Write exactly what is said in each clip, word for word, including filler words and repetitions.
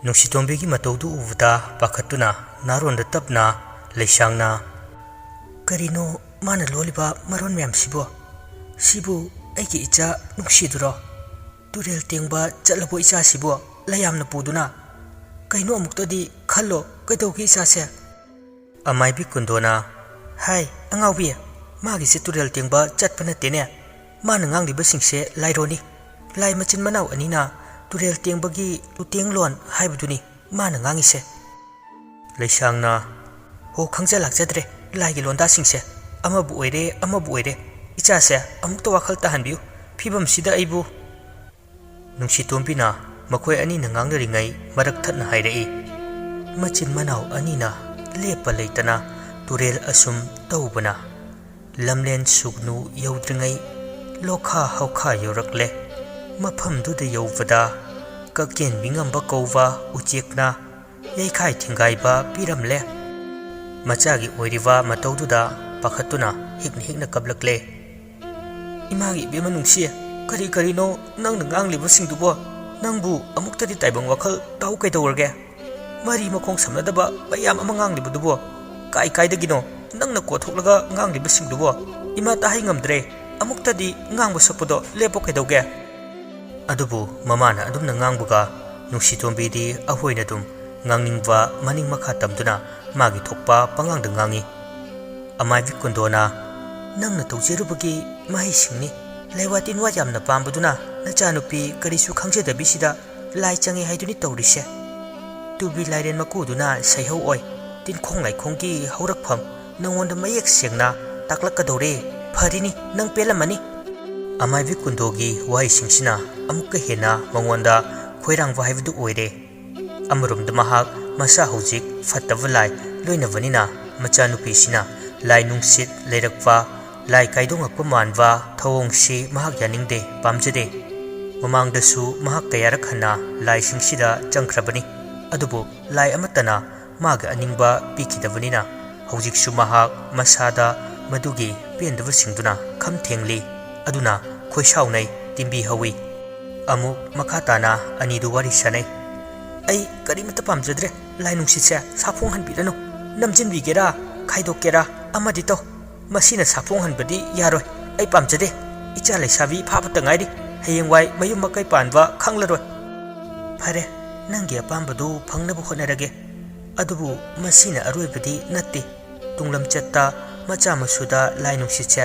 ꯅꯨꯡꯁꯤꯇꯣꯝꯕꯤꯒꯤ ꯃꯇꯧꯗꯨ ꯎꯕꯗ ꯄꯥꯈꯠꯇꯨꯅ ꯅꯥꯔꯣꯟꯗ ꯇꯞꯅ ꯂꯩꯁꯥꯡꯅ, "ꯀꯔꯤꯅꯣ ꯃꯥꯅ ꯂꯣꯜꯂꯤꯕ ꯃꯔꯣꯟ ꯃꯌꯥꯝꯁꯤꯕꯣ? ꯁꯤꯕꯨ ꯑꯩꯒꯤ ꯏꯆꯥ ꯅꯨꯡꯁꯤꯗꯨꯔꯣ? ꯇꯨꯔꯦꯜ ꯇꯦꯡꯕ ꯆꯠꯂꯕꯣ ꯏꯆꯥꯁꯤꯕꯣ ꯂꯥꯏꯌꯥꯝꯅ ꯄꯨꯗꯨꯅ? ꯀꯩꯅꯣ ꯑꯃꯨꯛꯇꯗꯤ ꯈꯜꯂꯣ, ꯀꯩꯗꯧꯒꯦ ꯏꯆꯥꯁꯦ?" ꯑꯃꯥꯏꯕꯤ ꯀꯨꯟꯗꯣꯅ, "ꯍꯥꯏ ꯑꯉꯥꯎꯕꯤ, ꯃꯥꯒꯤꯁꯦ ꯇꯨꯔꯦꯜ ꯇꯦꯡꯕ ꯆꯠꯄ ꯅꯠꯇꯦꯅꯦ꯫ ꯃꯥꯅ ꯉꯥꯡꯂꯤꯕꯁꯤꯡꯁꯦ ꯂꯥꯏꯔꯣꯅꯤ꯫ ꯂꯥꯏ ꯃꯆꯤꯟ ꯃꯅꯥꯎ ꯑꯅꯤꯅ ꯇꯨꯔꯦꯜ ꯇꯦꯡꯕꯒꯤ ꯂꯨꯇꯦꯡꯂꯣꯟ ꯍꯥꯏꯕꯗꯨꯅꯤ ꯃꯥꯅ ꯉꯥꯡꯉꯤꯁꯦ꯫" ꯂꯩꯁꯥꯡꯅ, "ꯍꯣ, ꯈꯪꯖ ꯂꯥꯛꯆꯗ꯭ꯔꯦ ꯂꯥꯏꯒꯤ ꯂꯣꯟꯗꯥꯁꯤꯡꯁꯦ꯫ ꯑꯃꯕꯨ ꯑꯣꯏꯔꯦ, ꯑꯃꯕꯨ ꯑꯣꯏꯔꯦ꯫ ꯏꯆꯥꯁꯦ ꯑꯃꯨꯛꯇ ꯋꯥꯈꯜ ꯇꯥꯍꯟꯕꯤꯌꯨ꯫ ꯐꯤꯕꯝꯁꯤꯗ ꯑꯩꯕꯨ꯫" ꯅꯨꯡꯁꯤꯇꯣꯝꯕꯤꯅ ꯃꯈꯣꯏ ꯑꯅꯤꯅ ꯉꯥꯡꯅꯔꯤꯉꯩ ꯃꯔꯛ ꯊꯠꯅ ꯍꯥꯏꯔꯛꯏ, "ꯃꯆꯤꯟ ꯃꯅꯥꯎ ꯑꯅꯤꯅ ꯂꯦꯞꯄ ꯂꯩꯇꯅ ꯇꯨꯔꯦꯜ ꯑꯁꯨꯝ ꯇꯧꯕꯅ ꯂꯝꯂꯦꯟ ꯁꯨꯒꯅꯨ ꯌꯧꯗ꯭ꯔꯤꯉꯩ ꯂꯣꯈꯥ ꯍꯧꯈꯥ ꯌꯧꯔꯛꯂꯦ꯫ ꯃꯐꯝꯗꯨꯗ ꯌꯧꯕꯗ ꯀꯛꯀꯦꯟꯕꯤ ꯉꯝꯕ ꯀꯧꯕ ꯎꯆꯦꯛꯅ ꯌꯩꯈꯥꯏ ꯊꯤꯡꯒꯥꯏꯕ ꯄꯤꯔꯝꯂꯦ꯫" ꯃꯆꯥꯒꯤ ꯑꯣꯏꯔꯤꯕ ꯃꯇꯧꯗꯨꯗ ꯄꯥꯈꯠꯇꯨꯅ ꯍꯤꯛꯅ ꯍꯤꯛꯅ ꯀꯞꯂꯛꯂꯦ꯫ "ꯏꯃꯥꯒꯤ ꯏꯕꯦꯝꯃ ꯅꯨꯡꯁꯤ, ꯀꯔꯤ ꯀꯔꯤꯅꯣ ꯅꯪꯅ ꯉꯥꯡꯂꯤꯕꯁꯤꯡꯗꯨꯕꯣ? ꯅꯪꯕꯨ ꯑꯃꯨꯛꯇꯗꯤ ꯇꯥꯏꯕꯪ ꯋꯥꯈꯜ ꯇꯥꯎ ꯀꯩꯗꯧꯔꯒꯦ? ꯃꯔꯤ ꯃꯈꯣꯡ ꯁꯝꯅꯗꯕ ꯃꯌꯥꯝ ꯑꯃ ꯉꯥꯡꯂꯤꯕꯗꯨꯕꯣ? ꯀꯥꯏ ꯀꯥꯏꯗꯒꯤꯅꯣ ꯅꯪꯅ ꯀꯣꯊꯣꯛꯂꯒ ꯉꯥꯡꯂꯤꯕꯁꯤꯡꯗꯨꯕꯣ? ꯏꯃꯥ ꯇꯥꯍꯩ ꯉꯝꯗ꯭ꯔꯦ꯫ ꯑꯃꯨꯛꯇꯗꯤ ꯉꯥꯡꯕ ꯁꯛꯄꯗꯣ ꯂꯦꯞꯄꯣ ꯀꯩꯗꯧꯒꯦ?" ꯑꯗꯨꯕꯨ ꯃꯃꯥꯅ ꯑꯗꯨꯝꯅ ꯉꯥꯡꯕꯒ ꯅꯨꯡꯁꯤꯇꯣꯝꯕꯤꯗꯤ ꯑꯍꯣꯏꯅ ꯑꯗꯨꯝ ꯉꯥꯡꯅꯤꯡꯕ ꯃꯅꯤꯡ ꯃꯈꯥ ꯇꯝꯗꯨꯅ ꯃꯥꯒꯤ ꯊꯣꯛꯄ ꯄꯉꯥꯡꯗ ꯉꯥꯡꯉꯤ꯫ ꯑꯃꯥꯏꯕꯤ ꯀꯨꯟꯗꯣꯅ, "ꯅꯪꯅ ꯇꯧꯖꯔꯨꯕꯒꯤ ꯃꯍꯩꯁꯤꯡꯅꯤ꯫ ꯂꯩꯋꯥ ꯇꯤꯟꯋꯥ ꯌꯥꯝꯅ ꯄꯥꯝꯕꯗꯨꯅ ꯅꯆꯥꯅꯨꯄꯤ ꯀꯔꯤꯁꯨ ꯈꯪꯖꯗꯕꯤꯁꯤꯗ ꯂꯥꯏ ꯆꯪꯉꯤ ꯍꯥꯏꯗꯨꯅꯤ ꯇꯧꯔꯤꯁꯦ꯫ ꯇꯨꯕꯤ ꯂꯥꯏꯔꯦꯟ ꯃꯀꯨꯗꯨꯅ ꯁꯩꯍꯧ ꯑꯣꯏ꯫ ꯇꯤꯟꯈꯣꯡ ꯂꯥꯏꯈꯣꯡꯒꯤ ꯍꯧꯔꯛꯐꯝ ꯅꯉꯣꯟꯗ ꯃꯌꯦꯛ ꯁꯦꯡꯅ ꯇꯥꯛꯂꯛꯀꯗꯧꯔꯦ꯫ ꯐꯔꯤꯅꯤ, ꯅꯪ ꯄꯦꯜꯂꯝꯃꯅꯤ꯫" ꯑꯃꯥꯏꯕꯤ ꯀꯨꯟꯗꯣꯒꯤ ꯋꯥꯍꯩꯁꯤꯡꯁꯤꯅ ꯑꯃꯨꯛꯀ ꯍꯦꯟꯅ ꯃꯉꯣꯟꯗ ꯈꯣꯏꯔꯥꯡꯕ ꯍꯥꯏꯕꯗꯨ ꯑꯣꯏꯔꯦ꯫ ꯑꯃꯔꯣꯝꯗ ꯃꯍꯥꯛ ꯃꯁꯥ ꯍꯧꯖꯤꯛ ꯐꯠꯇꯕ ꯂꯥꯏ ꯂꯣꯏꯅꯕꯅꯤꯅ ꯃꯆꯥꯅꯨꯄꯤꯁꯤꯅ ꯂꯥꯏ ꯅꯨꯡꯁꯤꯠ ꯂꯩꯔꯛꯄ, ꯂꯥꯏ ꯀꯥꯏꯗꯣꯉꯛꯄ ꯃꯥꯟꯕ ꯊꯧꯑꯣꯡꯁꯤ ꯃꯍꯥꯛ ꯌꯥꯅꯤꯡꯗꯦ, ꯄꯥꯝꯖꯗꯦ꯫ ꯃꯃꯥꯡꯗꯁꯨ ꯃꯍꯥꯛ ꯀꯌꯥꯔꯛ ꯍꯟꯅ ꯂꯥꯏꯁꯤꯡꯁꯤꯗ ꯆꯪꯈ꯭ꯔꯕꯅꯤ꯫ ꯑꯗꯨꯕꯨ ꯂꯥꯏ ꯑꯃꯠꯇꯅ ꯃꯥꯒꯤ ꯑꯅꯤꯡꯕ ꯄꯤꯈꯤꯗꯕꯅꯤꯅ ꯍꯧꯖꯤꯛꯁꯨ ꯃꯍꯥꯛ ꯃꯁꯥꯗ ꯃꯗꯨꯒꯤ ꯄꯦꯟꯗꯕꯁꯤꯡꯗꯨꯅ ꯈꯝ ꯊꯦꯡꯂꯤ꯫ ꯑꯗꯨꯅ ꯈꯣꯏꯁꯥꯎꯅꯩ, ꯇꯤꯟꯕꯤ ꯍꯧꯏ꯫ ꯑꯃꯨꯛ ꯃꯈꯥ ꯇꯥꯅ ꯑꯅꯤꯗꯨ ꯋꯥꯔꯤ ꯁꯥꯅꯩ꯫ ꯑꯩ ꯀꯔꯤꯃꯇ ꯄꯥꯝꯖꯗ꯭ꯔꯦ꯫ ꯂꯥꯏ ꯅꯨꯡꯁꯤꯠꯁꯦ ꯁꯥꯐꯣꯡꯍꯟꯕꯤꯔꯅꯨ꯫ ꯅꯝꯖꯤꯟꯕꯤꯒꯦꯔꯥ, ꯈꯥꯏꯗꯣꯛꯀꯦꯔꯥ, ꯑꯃꯗꯤ ꯇꯧ꯫ ꯃꯁꯤꯅ ꯁꯥꯐꯣꯡꯍꯟꯕꯗꯤ ꯌꯥꯔꯣꯏ꯫ ꯑꯩ ꯄꯥꯝꯖꯗꯦ꯫ ꯏꯆꯥ ꯂꯩꯁꯥꯕꯤ ꯐꯥꯕꯇ ꯉꯥꯏꯔꯤ꯫ ꯍꯌꯦꯡꯋꯥꯏ ꯃꯌꯨꯝ ꯃꯀꯩ ꯄꯥꯟꯕ ꯈꯪꯂꯔꯣꯏ꯫ ꯐꯔꯦ, ꯅꯪꯒꯤ ꯑꯄꯥꯝꯕꯗꯨ ꯐꯪꯅꯕ ꯍꯣꯠꯅꯔꯒꯦ꯫ ꯑꯗꯨꯕꯨ ꯃꯁꯤꯅ ꯑꯔꯣꯏꯕꯗꯤ ꯅꯠꯇꯦ꯫ ꯇꯨꯡꯂꯝꯆꯠꯇ ꯃꯆꯥ ꯃꯁꯨꯗ ꯂꯥꯏ ꯅꯨꯡꯁꯤꯠꯁꯦ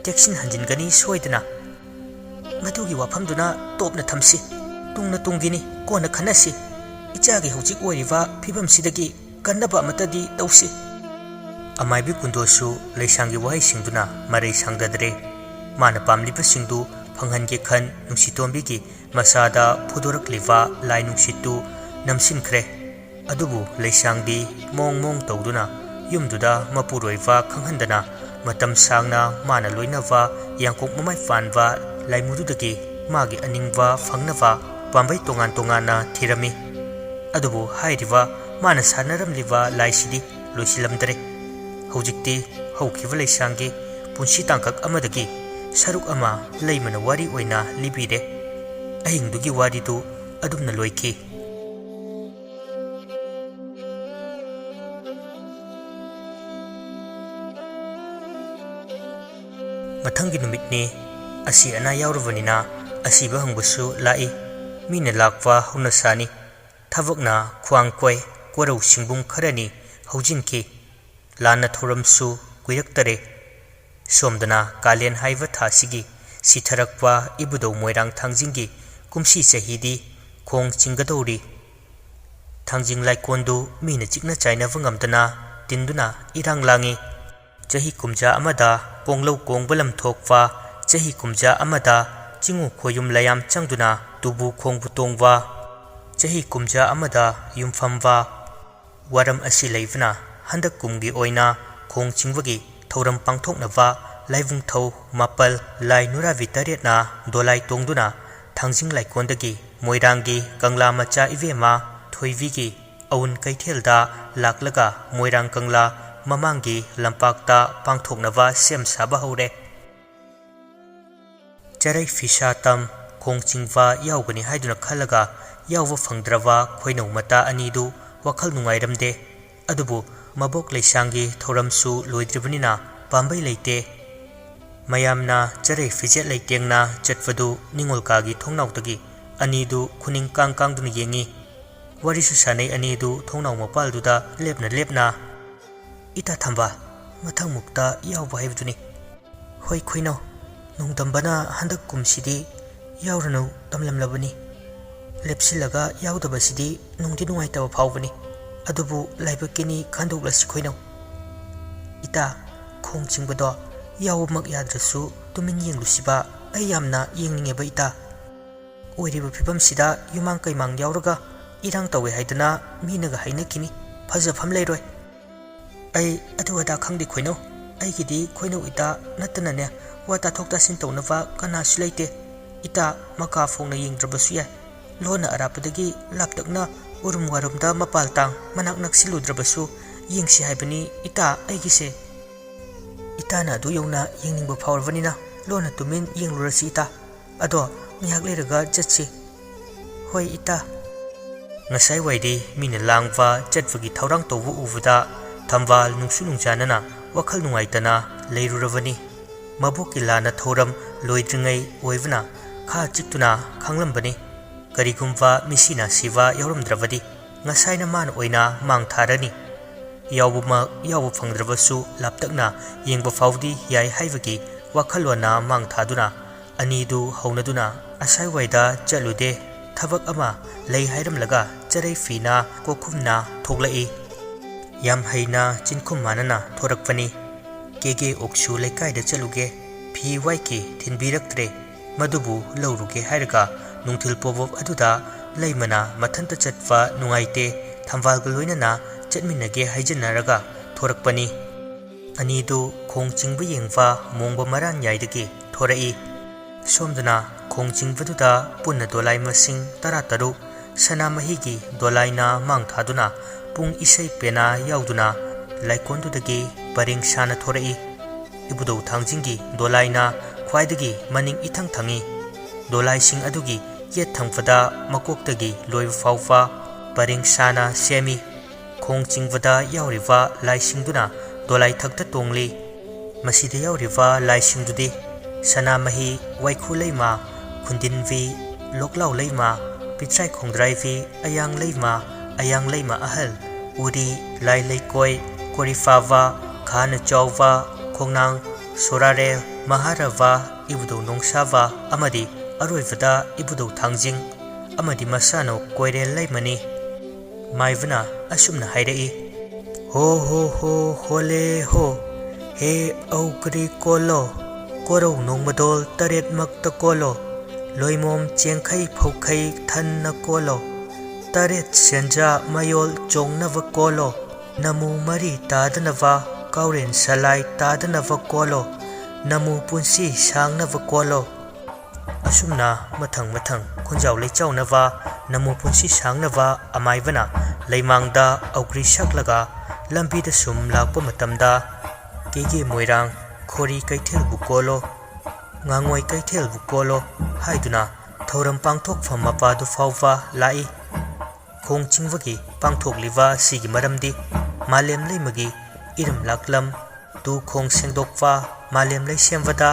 ꯇꯦꯛꯁꯤꯟ ꯍꯟꯖꯤꯟꯒꯅꯤ ꯁꯣꯏꯗꯅ꯫ ꯃꯗꯨꯒꯤ ꯋꯥꯐꯝꯗꯨꯅ ꯇꯣꯞꯅ ꯊꯝꯁꯤ꯫ ꯇꯨꯡꯅ ꯇꯨꯡꯒꯤꯅꯤ, ꯀꯣꯟꯅ ꯈꯟꯅꯁꯤ꯫ ꯏꯆꯥꯒꯤ ꯍꯧꯖꯤꯛ ꯑꯣꯏꯔꯤꯕ ꯐꯤꯕꯝꯁꯤꯗꯒꯤ ꯀꯟꯅꯕ ꯑꯃꯠꯇꯗꯤ ꯇꯧꯁꯤ꯫ ꯑꯃꯥꯏꯕꯤ ꯀꯨꯟꯗꯣꯁꯨ ꯂꯩꯁꯥꯡꯒꯤ ꯋꯥꯍꯩꯁꯤꯡꯗꯨꯅ ꯃꯔꯩ ꯁꯥꯡꯗꯗ꯭ꯔꯦ꯫ ꯃꯥꯅ ꯄꯥꯝꯂꯤꯕꯁꯤꯡꯗꯨ ꯐꯪꯍꯟꯒꯦ ꯈꯟ ꯅꯨꯡꯁꯤꯇꯣꯝꯕꯤꯒꯤ ꯃꯁꯥꯗ ꯐꯨꯗꯣꯔꯛꯂꯤꯕ ꯂꯥꯏ ꯅꯨꯡꯁꯤꯠꯇꯨ ꯅꯝꯁꯤꯟꯈ꯭ꯔꯦ꯫ ꯑꯗꯨꯕꯨ ꯂꯩꯁꯥꯡꯗꯤ ꯃꯣꯡ ꯃꯣꯡ ꯇꯧꯗꯨꯅ ꯌꯨꯝꯗꯨꯗ ꯃꯄꯨꯔꯣꯏꯕ ꯈꯪꯍꯟꯗꯅ ꯃꯇꯝ ꯁꯥꯡꯅ ꯃꯥꯅ ꯂꯣꯏꯅꯕ ꯌꯥꯡꯀꯣꯛ ꯃꯃꯥꯏ ꯄꯥꯟꯕ ꯂꯥꯏꯃꯨꯗꯨꯗꯒꯤ ꯃꯥꯒꯤ ꯑꯅꯤꯡꯕ ꯐꯪꯅꯕ ꯄꯥꯝꯕꯩ ꯇꯣꯉꯥꯟ ꯇꯣꯉꯥꯟꯅ ꯊꯤꯔꯝꯃꯤ꯫ ꯑꯗꯨꯕꯨ ꯍꯥꯏꯔꯤꯕ ꯃꯥꯅ ꯁꯥꯟꯅꯔꯝꯂꯤꯕ ꯂꯥꯏꯁꯤꯗꯤ ꯂꯣꯏꯁꯤꯜꯂꯝꯗ꯭ꯔꯦ꯫ ꯍꯧꯖꯤꯛꯇꯤ ꯍꯧꯈꯤꯕ ꯂꯩꯁꯥꯡꯒꯤ ꯄꯨꯟꯁꯤ ꯇꯥꯡꯀꯛ ꯑꯃꯗꯒꯤ ꯁꯔꯨꯛ ꯑꯃ ꯂꯩꯃꯅ ꯋꯥꯔꯤ ꯑꯣꯏꯅ ꯂꯤꯕꯤꯔꯦ꯫ ꯑꯍꯤꯡꯗꯨꯒꯤ ꯋꯥꯔꯤꯗꯨ ꯑꯗꯨꯝꯅ ꯂꯣꯏꯈꯤ꯫ ꯃꯊꯪꯒꯤ ꯅꯨꯃꯤꯠꯅꯤ꯫ ꯑꯁꯤ ꯑꯅꯥ ꯌꯥꯎꯔꯕꯅꯤꯅ ꯑꯁꯤꯕ ꯍꯪꯕꯁꯨ ꯂꯥꯛꯏ꯫ ꯃꯤꯅ ꯂꯥꯛꯄ ꯍꯧꯅꯁꯥꯅꯤ꯫ ꯊꯕꯛꯅ ꯈ꯭ꯋꯥꯡ ꯀꯣꯏ, ꯀꯣꯔꯧ ꯁꯤꯡꯕꯨꯡ ꯈꯔꯅꯤ ꯍꯧꯖꯤꯟꯈꯤ꯫ ꯂꯥꯟꯅ ꯊꯧꯔꯝꯁꯨ ꯀꯨꯏꯔꯛꯇꯔꯦ꯫ ꯁꯣꯝꯗꯅ ꯀꯥꯂꯦꯟ ꯍꯥꯏꯕ ꯊꯥꯁꯤꯒꯤ ꯁꯤꯊꯔꯛꯄ ꯏꯕꯨꯙꯧ ꯃꯣꯏꯔꯥꯡ ꯊꯥꯡꯖꯤꯡꯒꯤ ꯀꯨꯝꯁꯤ ꯆꯍꯤꯗꯤ ꯈꯣꯡ ꯆꯤꯡꯒꯗꯧꯔꯤ꯫ ꯊꯥꯡꯖꯤꯡ ꯂꯥꯏꯀꯣꯟꯗꯨ ꯃꯤꯅ ꯆꯤꯛꯅ ꯆꯥꯏꯅꯕ ꯉꯝꯗꯅ ꯇꯤꯟꯗꯨꯅ ꯏꯔꯥꯡ ꯂꯥꯡꯏ꯫ ꯆꯍꯤ ꯀꯨꯝꯖꯥ ꯑꯃꯗ ꯀꯣꯡꯂꯧ ꯀꯣꯡꯕ ꯂꯝ ꯊꯣꯛꯄ, ꯆꯍꯤ ꯀꯨꯝꯖꯥ ꯑꯃꯗ ꯆꯤꯡꯉꯨ ꯈꯣꯌꯨꯝ ꯂꯌꯥꯝ ꯆꯪꯗꯨꯅ ꯇꯨꯕꯨ ꯈꯣꯡꯕꯨ ꯇꯣꯡꯕ, ꯆꯍꯤ ꯀꯨꯝꯖꯥ ꯑꯃꯗ ꯌꯨꯝꯐꯝꯕ꯫ ꯋꯥꯔꯝ ꯑꯁꯤ ꯂꯩꯕꯅ ꯍꯟꯗꯛ ꯀꯨꯝꯒꯤ ꯑꯣꯏꯅ ꯈꯣꯡ ꯆꯤꯡꯕꯒꯤ ꯊꯧꯔꯝ ꯄꯥꯡꯊꯣꯛꯅꯕ ꯂꯥꯏꯕꯨꯡꯊꯧ ꯃꯥꯄꯜ, ꯂꯥꯏ ꯅꯨꯔꯥꯕꯤ ꯇꯔꯦꯠꯅ ꯗꯣꯂꯥꯏ ꯇꯣꯡꯗꯨꯅ ꯊꯥꯡꯖꯤꯡ ꯂꯥꯏꯀꯣꯟꯗꯒꯤ ꯃꯣꯏꯔꯥꯡꯒꯤ ꯀꯪꯂꯥ ꯃꯆꯥ ꯏꯕꯦꯝꯃ ꯊꯣꯏꯕꯤꯒꯤ ꯑꯎꯟ ꯀꯩꯊꯦꯜꯗ ꯂꯥꯛꯂꯒ ꯃꯣꯏꯔꯥꯡ ꯀꯪꯂꯥ ꯃꯃꯥꯡꯒꯤ ꯂꯝꯄꯥꯛꯇ ꯄꯥꯡꯊꯣꯛꯅꯕ ꯁꯦꯝ ꯁꯥꯕ ꯍꯧꯔꯦ꯫ ꯆꯔꯩ ꯐꯤꯁꯥ ꯇꯝ ꯈꯣꯡ ꯆꯤꯡꯕ ꯌꯥꯎꯒꯅꯤ ꯍꯥꯏꯗꯨꯅ ꯈꯜꯂꯒ ꯌꯥꯎꯕ ꯐꯪꯗ꯭ꯔꯕ ꯈꯣꯏꯅꯧ ꯃꯇꯥ ꯑꯅꯤꯗꯨ ꯋꯥꯈꯜ ꯅꯨꯡꯉꯥꯏꯔꯝꯗꯦ꯫ ꯑꯗꯨꯕꯨ ꯃꯕꯣꯛ ꯂꯩꯁꯥꯡꯒꯤ ꯊꯧꯔꯝꯁꯨ ꯂꯣꯏꯗ꯭ꯔꯤꯕꯅꯤꯅ ꯄꯥꯝꯕꯩ ꯂꯩꯇꯦ꯫ ꯃꯌꯥꯝꯅ ꯆꯔꯩ ꯐꯤꯖꯦꯠ ꯂꯩꯇꯦꯡꯅ ꯆꯠꯄꯗꯨ ꯅꯤꯉꯣꯜ ꯀꯥꯒꯤ ꯊꯣꯡꯅꯥꯎꯗꯒꯤ ꯑꯅꯤꯗꯨ ꯈꯨꯅꯤꯡ ꯀꯥꯡ ꯀꯥꯡꯗꯨꯅ ꯌꯦꯡꯉꯤ꯫ ꯋꯥꯔꯤꯁꯨ ꯁꯥꯟꯅꯩ ꯑꯅꯤꯗꯨ ꯊꯣꯡꯅꯥꯎ ꯃꯄꯥꯜꯗꯨꯗ ꯂꯦꯞꯅ ꯂꯦꯞꯅ꯫ "ꯏꯇꯥ ꯊꯝꯕꯥꯜ, ꯃꯊꯪꯃꯨꯛꯇ ꯌꯥꯎꯕ ꯍꯥꯏꯕꯗꯨꯅꯤ꯫ ꯍꯣꯏ ꯈꯣꯏꯅꯧ, ꯅꯣꯡꯗꯝꯕꯅ ꯍꯟꯗꯛ ꯀꯨꯝꯁꯤꯗꯤ ꯌꯥꯎꯔꯅꯨ ꯇꯝꯂꯝꯂꯕꯅꯤ꯫ ꯂꯦꯞꯁꯤꯜꯂꯒ ꯌꯥꯎꯗꯕꯁꯤꯗꯤ ꯅꯨꯡꯗꯤ ꯅꯨꯡꯉꯥꯏꯇꯕ ꯐꯥꯎꯕꯅꯤ꯫ ꯑꯗꯨꯕꯨ ꯂꯥꯏꯕꯛꯀꯤꯅꯤ, ꯈꯟꯗꯣꯛꯂꯁꯤ ꯈꯣꯏꯅꯧ꯫ ꯏꯇꯥ, ꯈꯣꯡ ꯆꯤꯡꯕꯗꯣ ꯌꯥꯎꯕꯃꯛ ꯌꯥꯗ꯭ꯔꯁꯨ ꯇꯨꯃꯤꯟ ꯌꯦꯡꯂꯨꯁꯤꯕ, ꯑꯩ ꯌꯥꯝꯅ ꯌꯦꯡꯅꯤꯡꯉꯦꯕ ꯏꯇꯥ꯫ ꯑꯣꯏꯔꯤꯕ ꯐꯤꯕꯝꯁꯤꯗ ꯌꯨꯃꯥꯡ ꯀꯩꯃꯥꯡ ꯌꯥꯎꯔꯒ ꯏꯔꯥꯡ ꯇꯧꯋꯦ ꯍꯥꯏꯗꯅ ꯃꯤꯅꯒ ꯍꯥꯏꯅꯈꯤꯅꯤ, ꯐꯖꯐꯝ ꯂꯩꯔꯣꯏ"꯫ "ꯑꯩ ꯑꯗꯨ ꯑꯗꯥ ꯈꯪꯗꯦ ꯈꯣꯏꯅꯧ꯫ ꯑꯩꯒꯤꯗꯤ ꯈꯣꯏꯅꯧ ꯏꯇꯥ ꯅꯠꯇꯅꯅꯦ, ꯋꯥ ꯇꯥꯊꯣꯛ ꯇꯥꯁꯤꯟ ꯇꯧꯅꯕ ꯀꯅꯥꯁꯨ ꯂꯩꯇꯦ꯫ ꯏꯇꯥ ꯃꯀꯥ ꯐꯣꯡꯅ ꯌꯦꯡꯗ꯭ꯔꯕꯁꯨ ꯌꯥꯏ꯫ ꯂꯣꯟꯅ ꯑꯔꯥꯞꯄꯗꯒꯤ ꯂꯥꯞꯇꯛꯅ ꯎꯔꯨꯝ ꯋꯥꯔꯨꯝꯗ ꯃꯄꯥꯜ ꯇꯥꯡ ꯃꯅꯥꯛ ꯅꯛꯁꯤꯜꯂꯨꯗ꯭ꯔꯕꯁꯨ ꯌꯦꯡꯁꯤ ꯍꯥꯏꯕꯅꯤ ꯏꯇꯥ ꯑꯩꯒꯤꯁꯦ꯫ ꯏꯇꯥꯅ ꯑꯗꯨ ꯌꯧꯅ ꯌꯦꯡꯅꯤꯡꯕ ꯐꯥꯎꯔꯕꯅꯤꯅ ꯂꯣꯟꯅ ꯇꯨꯃꯤꯟ ꯌꯦꯡꯂꯨꯔꯁꯤ ꯏꯇꯥ꯫ ꯑꯗꯣ ꯉꯥꯏꯍꯥꯛ ꯂꯩꯔꯒ ꯆꯠꯁꯤ"꯫ "ꯍꯣꯏ ꯏꯇꯥ"꯫ ꯉꯁꯥꯏ ꯋꯥꯏꯗꯤ ꯃꯤꯅ ꯂꯥꯡꯕ ꯆꯠꯄꯒꯤ ꯊꯧꯔꯥꯡ ꯇꯧꯕ ꯎꯕꯗ ꯊꯝꯕꯥꯜ ꯅꯨꯡꯁꯨ ꯅꯨꯡꯖꯥꯅꯅ ꯋꯥꯈꯜ ꯅꯨꯡꯉꯥꯏꯇꯅ ꯂꯩꯔꯨꯔꯕꯅꯤ꯫ ꯃꯕꯣꯛꯀꯤ ꯂꯥꯟꯅ ꯊꯧꯔꯝ ꯂꯣꯏꯗ꯭ꯔꯤꯉꯩ ꯑꯣꯏꯕꯅ ꯈꯥ ꯆꯤꯛꯇꯨꯅ ꯈꯥꯡꯂꯝꯕꯅꯤ꯫ ꯀꯔꯤꯒꯨꯝꯕ ꯃꯤꯁꯤ ꯅꯥꯁꯤꯕ ꯌꯥꯎꯔꯝꯗ꯭ꯔꯕꯗꯤ ꯉꯁꯥꯏꯅ ꯃꯥꯅ ꯑꯣꯏꯅ ꯃꯥꯡ ꯊꯥꯔꯅꯤ꯫ ꯌꯥꯎꯕꯃꯛ ꯌꯥꯎꯕ ꯐꯪꯗ꯭ꯔꯕꯁꯨ ꯂꯥꯞꯇꯛꯅ ꯌꯦꯡꯕ ꯐꯥꯎꯗꯤ ꯌꯥꯏ ꯍꯥꯏꯕꯒꯤ ꯋꯥꯈꯜꯂꯣꯟꯅ ꯃꯥꯡ ꯊꯥꯗꯨꯅ ꯑꯅꯤꯗꯨ ꯍꯧꯅꯗꯨꯅ ꯑꯁꯥꯏꯋꯥꯏꯗ ꯆꯠꯂꯨꯗꯦ꯫ ꯊꯕꯛ ꯑꯃ ꯂꯩ ꯍꯥꯏꯔꯝꯂꯒ ꯆꯔꯩ ꯐꯤꯅ ꯀꯣꯛꯈꯨꯝꯅ ꯊꯣꯛꯂꯛꯏ꯫ ꯌꯥꯝ ꯍꯩꯅ ꯆꯤꯟꯈꯨꯝ ꯃꯥꯟꯅꯅ ꯊꯣꯔꯛꯄꯅꯤ꯫ "ꯀꯦꯒꯦ ꯑꯣꯛꯁꯨ ꯂꯩꯀꯥꯏꯗ ꯆꯠꯂꯨꯒꯦ, ꯐꯤ ꯋꯥꯏꯀꯦ ꯊꯤꯟꯕꯤꯔꯛꯇ꯭ꯔꯦ, ꯃꯗꯨꯕꯨ ꯂꯧꯔꯨꯒꯦ" ꯍꯥꯏꯔꯒ ꯅꯨꯡꯊꯤꯜ ꯄꯣꯕꯣꯞ ꯑꯗꯨꯗ ꯂꯩꯃꯅ ꯃꯊꯟꯇ ꯆꯠꯄ ꯅꯨꯡꯉꯥꯏꯇꯦ, ꯊꯝꯕꯥꯜꯒ ꯂꯣꯏꯅꯅ ꯆꯠꯃꯤꯟꯅꯒꯦ ꯍꯥꯏꯖꯟꯅꯔꯒ ꯊꯣꯔꯛꯄꯅꯤ꯫ ꯑꯅꯤꯗꯨ ꯈꯣꯡ ꯆꯤꯡꯕ ꯌꯦꯡꯕ ꯃꯣꯡꯕ ꯃꯔꯥꯟ ꯌꯥꯏꯗꯒꯤ ꯊꯣꯔꯛꯏ꯫ ꯁꯣꯝꯗꯅ ꯈꯣꯡ ꯆꯤꯡꯕꯗꯨꯗ ꯄꯨꯟꯅ ꯗꯣꯂꯥꯏ ꯃꯁꯤꯡ ꯇꯔꯥꯇꯔꯨꯛ, ꯁꯅꯥꯃꯍꯤꯒꯤ ꯗꯣꯂꯥꯏꯅ ꯃꯥꯡ ꯊꯥꯗꯨꯅ ꯄꯨꯡ ꯏꯁꯩ ꯄꯦꯅꯥ ꯌꯥꯎꯗꯨꯅ ꯂꯥꯏꯀꯣꯟꯗꯨꯗꯒꯤ ꯄꯔꯦꯡ ꯁꯥꯅ ꯊꯣꯔꯛꯏ꯫ ꯏꯕꯨꯙꯧ ꯊꯥꯡꯖꯤꯡꯒꯤ ꯗꯣꯂꯥꯏꯅ ꯈ꯭ꯋꯥꯏꯗꯒꯤ ꯃꯅꯤꯡ ꯏꯊꯪ ꯊꯪꯏ꯫ ꯗꯣꯂꯥꯏꯁꯤꯡ ꯑꯗꯨꯒꯤ ꯌꯦꯠ ꯊꯪꯕꯗ ꯃꯀꯣꯛꯇꯒꯤ ꯂꯣꯏꯕ ꯐꯥꯎꯕ ꯄꯔꯦꯡ ꯁꯥꯅ ꯁꯦꯝꯃꯤ꯫ ꯈꯣꯡ ꯆꯤꯡꯕꯗ ꯌꯥꯎꯔꯤꯕ ꯂꯥꯏꯁꯤꯡꯗꯨꯅ ꯗꯣꯂꯥꯏ ꯊꯛꯇ ꯇꯣꯡꯂꯤ꯫ ꯃꯁꯤꯗ ꯌꯥꯎꯔꯤꯕ ꯂꯥꯏꯁꯤꯡꯗꯨꯗꯤ ꯁꯅꯥꯃꯍꯤ, ꯋꯥꯏꯈꯨ ꯂꯩꯃ, ꯈꯨꯟꯗꯤꯟꯕꯤ, ꯂꯣꯛꯂꯥꯎ ꯂꯩꯃ, ꯄꯤꯊ꯭ꯔꯥꯏ ꯈꯣꯡꯗ꯭ꯔꯥꯏꯕꯤ, ꯑꯌꯥꯡ ꯂꯩꯃ, ꯑꯌꯥꯡ ꯂꯩꯃ ꯑꯍꯜ, ꯎꯔꯤ, ꯂꯥꯏ ꯂꯩꯀꯣꯏ, ꯀꯣꯔꯤꯐꯥꯕ, ꯈꯥꯅ ꯆꯥꯎꯕ, ꯈꯣꯡꯅꯥꯡ, ꯁꯣꯔꯥꯔꯦꯜ, ꯃꯍꯥꯔꯕ, ꯏꯕꯨꯙꯧ ꯅꯣꯡꯁꯥꯕ ꯑꯃꯗꯤ ꯑꯔꯣꯏꯕꯗ ꯏꯕꯨꯙꯧ ꯊꯥꯡꯖꯤꯡ ꯑꯃꯗꯤ ꯃꯁꯥꯅꯧ ꯀꯣꯏꯔꯦꯜ ꯂꯩꯃꯅꯤ꯫ ꯃꯥꯏꯕꯅ ꯑꯁꯨꯝꯅ ꯍꯥꯏꯔꯛꯏ, ꯍꯣ ꯍꯣ ꯍꯣ ꯍꯣꯂꯦ ꯍꯣ, ꯍꯦ ꯑꯧꯒ꯭ꯔꯤ ꯀꯣꯂꯣ, ꯀꯣꯔꯧ ꯅꯣꯡꯃꯗꯣꯜ ꯇꯔꯦꯠꯃꯛꯇ ꯀꯣꯂꯣ, ꯂꯣꯏꯃꯣꯝ ꯆꯦꯡꯈꯩ ꯐꯧꯈꯩ ꯊꯟꯅ ꯀꯣꯂꯣ, ꯇꯔꯦꯠ ꯁꯦꯟꯖꯥ ꯃꯌꯣꯜ ꯆꯣꯡꯅꯕ ꯀꯣꯂꯣ, ꯅꯃꯨ ꯃꯔꯤ ꯇꯥꯗꯅꯕ, ꯀꯥꯎꯔꯦꯟ ꯁꯂꯥꯏ ꯇꯥꯗꯅꯕ ꯀꯣꯂꯣ, ꯅꯃꯨ ꯄꯨꯟꯁꯤ ꯁꯥꯡꯅꯕ ꯀꯣꯂꯣ꯫ ꯑꯁꯨꯝꯅ ꯃꯊꯪ ꯃꯊꯪ ꯈꯨꯟꯖꯥꯎ ꯂꯩꯆꯥꯎꯅꯕ, ꯅꯃꯨ ꯄꯨꯟꯁꯤ ꯁꯥꯡꯅꯕ ꯑꯃꯥꯏꯕꯅ ꯂꯩꯃꯥꯡꯗ ꯑꯧꯒ꯭ꯔꯤ ꯁꯛꯂꯒ ꯂꯝꯕꯤꯗ ꯁꯨꯝ ꯂꯥꯛꯄ ꯃꯇꯝꯗ, ꯀꯦꯒꯦ ꯃꯣꯏꯔꯥꯡ, ꯈꯣꯔꯤ ꯀꯩꯊꯦꯜꯕꯨ ꯀꯣꯜꯂꯣ, ꯉꯥꯉꯣꯏ ꯀꯩꯊꯦꯜꯕꯨ ꯀꯣꯜꯂꯣ ꯍꯥꯏꯗꯨꯅ ꯊꯧꯔꯝ ꯄꯥꯡꯊꯣꯛꯐꯝ ꯃꯄꯥꯗꯨ ꯐꯥꯎꯕ ꯂꯥꯛꯏ꯫ ꯈꯣꯡ ꯆꯤꯡꯕꯒꯤ ꯄꯥꯡꯊꯣꯛꯂꯤꯕ ꯑꯁꯤꯒꯤ ꯃꯔꯝꯗꯤ ꯃꯥꯂꯦꯝ ꯂꯩꯃꯒꯤ ꯏꯔꯝ ꯂꯥꯛꯂꯝ, ꯇꯨ ꯈꯣꯡ ꯁꯦꯡꯗꯣꯛꯄ, ꯃꯥꯂꯦꯝ ꯂꯩꯁꯦꯝꯕꯗ